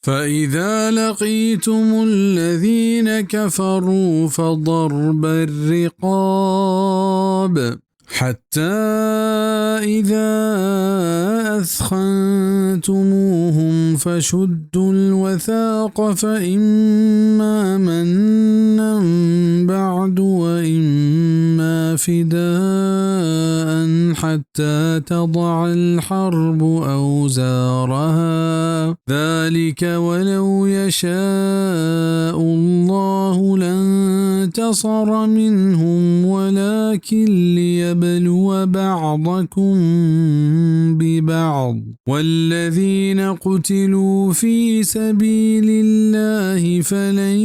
فإذا لقيتم الذين كفروا فضرب الرقاب حتى إذا أثخنتموهم فشدوا الوثاق فإما منا بعد وإما فداء حتى تضع الحرب أوزارها ذلك ولو يشاء الله لانتصر منهم ولكن ليبلو بعضكم ببعض والذين قتلوا في سبيل الله فلن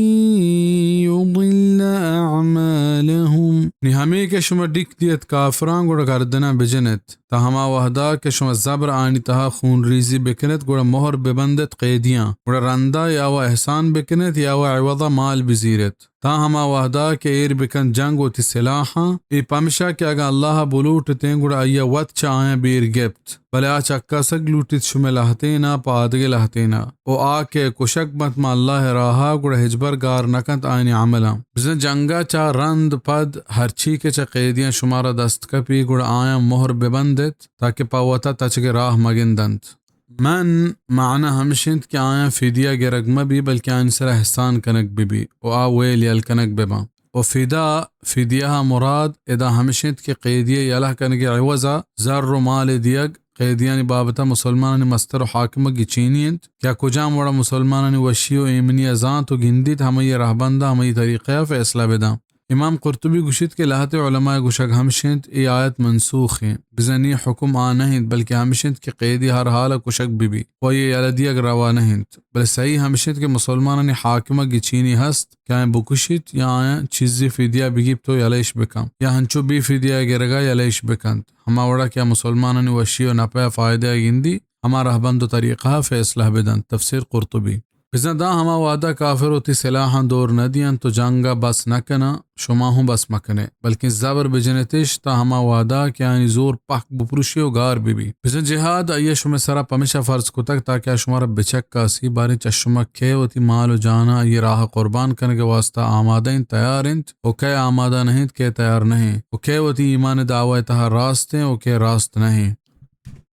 يضل أعمالهم۔ نی ہمے کہ شما ڈیک دیت کافراں گڑا گردناں بجنت۔ تا ہما وہدا کہ شما زبر آنی تہا خون ریزی بکنت، گڑا مہر ببندت قیدیاں، گڑا رندا یا وا احسان بکنت یا وا عوضا مال بزیرت، تا ہما وہدا کہ ایر بکنت جنگ وتی سلاحاں۔ اے پمشا کہ اگاں اللہ بلوٹتیں، گڑا آئیا وت چہ آیاں بیر گپت، بلے آ چکاسگ لوٹیت شمئے لہتینا پہ آدگہ لہتینا، و آ کہ کشگ بنت ماں اللہ راہا، گڑا ہچبر گار نکنت آیانی عملاں۔ بزاں جنگا چہ رند پد ہرچی کہ چہ قیدیاں شمارا دست کپی، گڑا آیاں مہر ببندت، تاکہ پہ وتا تچگ ء راہ مگندنت۔ من معنی ہمش انت کہ آیاں فدیہ گرگ مہ بی، بلکہ آیانی سرا احسان کنگ بہ بی و آ ویل یل کنگ بہ باں۔ و فدا، فدیہ ء مراد ادا ہمش انت کہ قیدی ء یلہ کنگ ء عوضا زر و مال ء دیگ، قیدیانی بابت ء مسلمانانی مستر و حاکم ء گچینی انت کہ آ کجام وڑ ء مسلمانانی وشی و ایمنی ء زانت و گندیت، ہمئی ء رہبند ء ہمئی طریقہ ء فیصلہ بداں۔ امام قرطبی گوشیت کہ لہتے علماء گوشگ ہمش انت، اے آیت منسوخ انت، بزاں نی حکم آ نہ انت، بلکہ ہمش انت کہ قیدی ہر حال ء کشگ بہ بیت و آئی ء یلہ دیگ روا نہ انت، بلے صحیح ہمش انت کہ مسلمانانی حاکم ء گچینی ہست کہ آیاں بکشیت یا آیاں چیزے فدیہ بگیپت و یلہ اش بکن یا ہنچو بے فدیہ ء گرگ ء یلہ اش بکنت، ہما وڑا کہ آ مسلمانانی وشی و نپہ ء فائدہ ء گندی، ہما رہبند و طریقہ ء فیصلہ بدنت۔ تفسیر قرطبی۔ بزاں داں ہما وہدا کافر وتی سلاحاں دور نہ دیاں تو جنگ ء بس نہ کناں، شما ہوں بس مہ کنے، بلکیں زبر بجنتش تا ہما وہدا کہ آیانی زور پہک بپروشی و گار بہ بی۔ بزاں جہاد آئی ء شمئے سرا پمیشا فرض کتگ تاکہ آ شمارا بچکاسی، باریں چہ شما کئے وتی مال و جاناں آئی ء راہ ء قربان کنگ ء واستا آمادہ انت، تیار انت، و کئے آمادہ نہ انت، کئے تیار نہ انت، و کئے وتی ایمان ء دعوی ء تہا راست انت و کئے راست نہ انت۔